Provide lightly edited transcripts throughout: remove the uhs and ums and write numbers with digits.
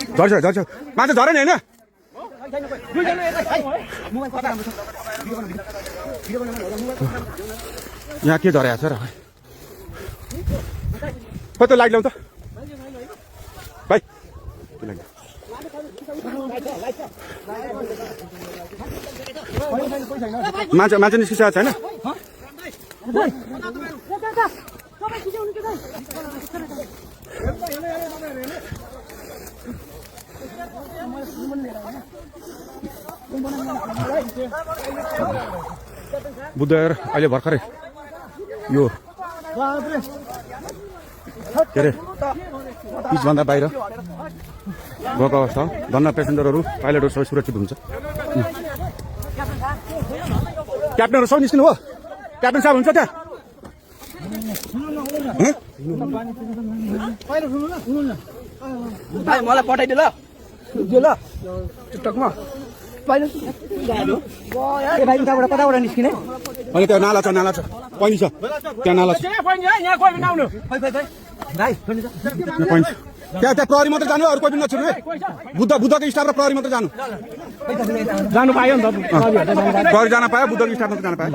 झर्छ झर्छ माछा झरेन होइन यहाँ के झरेको छ र खोइ त लाइट ल्याउँ त भाइ माछा माछा निस्किसकेको छैन बुद्धहेर अहिले भर्खरै यो के अरे पिचभन्दा बाहिर गएको अवस्था धन्न पेसेन्जरहरू पाइलटहरू सबै सुरक्षित हुन्छ क्याप्टनहरू सब निस्किनु हो क्याप्टन साहब हुन्छ त्यहाँ मलाई पठाइदियो ल ल टिकटकमा कताबाट निस्किने अनि त्यहाँ नाला छ पैनी छ त्यहाँ नाला छ त्यहाँ प्रहरी मात्रै जानु अरू कोही पनि नछुट्नु है बुद्धको स्टाफ र प्रहरी मात्रै जानु पायो नि त प्रहरी जान पायो बुद्धको स्टाफ मात्रै जान पायो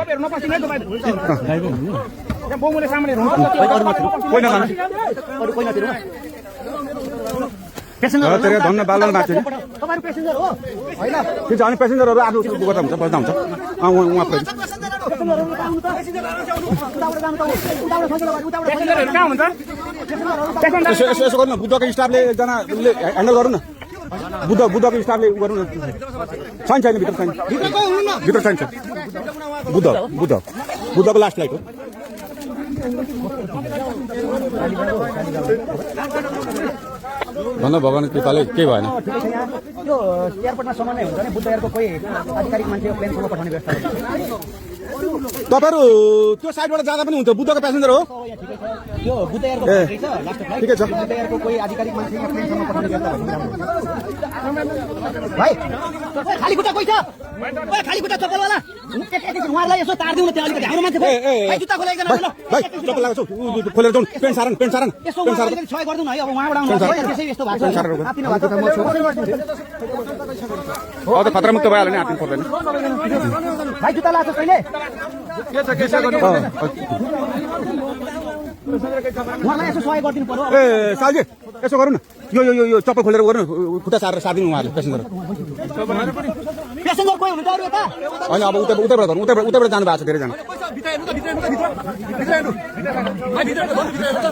धन्न बालन बाँच्यो त्यो अनि पेसेन्जरहरू आफ्नो गर्दा हुन्छ बस्दा हुन्छ उहाँ यसो गर्नु न बुद्धको स्टाफले एकजनाले ह्यान्डल गर्नु न बुद्धको स्टाफले गर्नु न छैन भित्र छैन भित्र छैन बुद्धको लास्ट फ्लाइट हो धन्न भगवान् कृपाले केही भएन यो एयरपोर्टमा सामान्य हुन्छ नि बुद्ध एयरको कोही आधिकारिक मान्छे प्लेनसम्म पठाउने व्यवस्था तपाईँहरू त्यो साइडबाट जाँदा पनि हुन्छ बुद्धको प्यासेन्जर हो यो बुद्ध एयरको ठिकै छ बुद्ध एयरको कोही आधिकारिक मान्छे प्लेनसम्म पठाउने व्यवस्था भाइ खाली खुट्टा कोही छ खाली खुट्टा चप्पल वाला उहाँलाई यसो तारिदिउँ न त्यहाँ अलिकति हाम्रो मान्छे भाइ जुत्ता खोलाइकन भाइ चप्पल लगाएको छु खोलेर जाउँ पेन्ट सारन यसो अलिकति सहयोग गरिदिउँ न है अब उहाँबाट आउनु त्यसै यस्तो भएको छ त खतरा मुक्त भइहाल्यो नि आत्नु पर्दैन भाइ जुत्ता लगाएको कहिले उहाँलाई यसो सहयोग गरिदिनु पर्यो ए सालजी यसो गरौँ न यो चप्पल खोलेर गर्नु खुट्टा सारेर सारिदिनु उहाँले पेसेन्जर कोही हुनुहुन्छ अरू यता होइन अब उतैबाट जानु भएको छ धेरैजना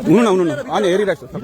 हुनु न अनि हेरिरहेको छु